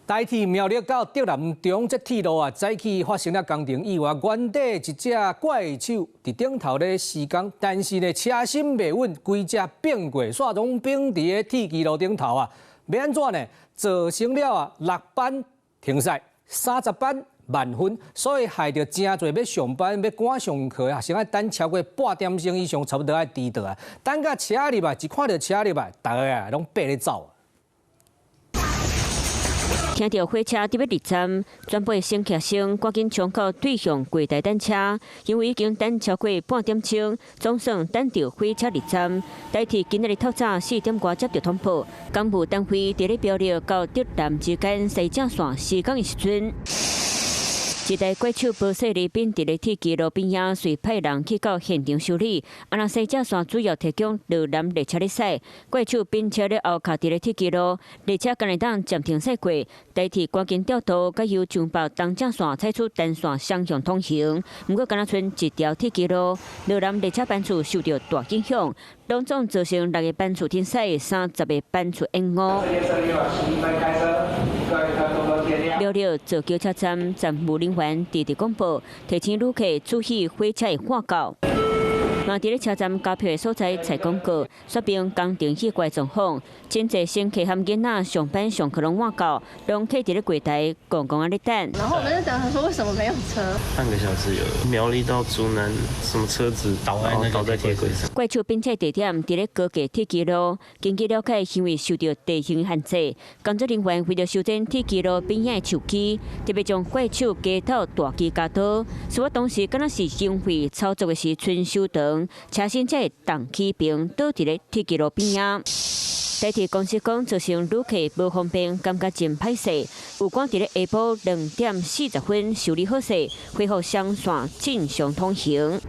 台鐵苗栗到竹南中這鐵路啊，早起發生了工程意外，原底一隻怪手佇頂頭咧施工，但是呢車身袂穩，規隻變過，煞攏反佇咧鐵支路頂頭啊，欲按怎呢？造成了啊六班停駛，30班慢分，所以害著誠濟欲上班、欲趕上課的學生愛等超過半點鐘以上，差不多愛遲到啊。等甲車入來，一看著車入來，逐个啊攏爬咧走。聽著火車佇欲入站，全部的乘客聲趕緊衝到對向櫃台等車，因為已經等超過半點鐘，總算等著火車入站。台鐵今仔日透早4點外接著通報，工務單位佇咧苗栗到竹南之間西正線施工的時陣，一台怪手無勢力變佇咧鐵支路邊仔，隨派人去到現場修理。啊，若西正線主要提供羅南列車咧駛，怪手變車了後卡佇咧鐵支路，列車敢會當暫停駛過。台鐵趕緊調度，改由彰北東正線採取單線雙向通行。毋過，敢若賰一條鐵支路，羅南列車班次受著大影響，攏總造成六個班次停駛，30個班次延誤。苗栗造橋車站站務人員佇佇廣播，提醒旅客注意火車的趕到。嘛，佇咧車站加票的所在採廣告，說明工程意外狀況。真濟乘客和囡仔上班上課攏晚到，攏企佇咧櫃台戇戇仔咧等。然後我們就等，說為什麼沒有車？半個小時有苗栗到竹南，什麼車子倒在鐵軌上。怪手變車地點佇咧高架鐵支路，根據了解，因為受著地形限制，工作人員為著修剪鐵支路邊仔的樹枝，特別將怪手加到大支鉸刀。所以當時敢若是因為操作的時陣傷長，車身才會動起並倒佇咧鐵支路邊仔。台鐵公司講，造成旅客無方便，感覺真歹勢。有趕佇咧下晡2點40分修理好勢，恢復雙線正常通行。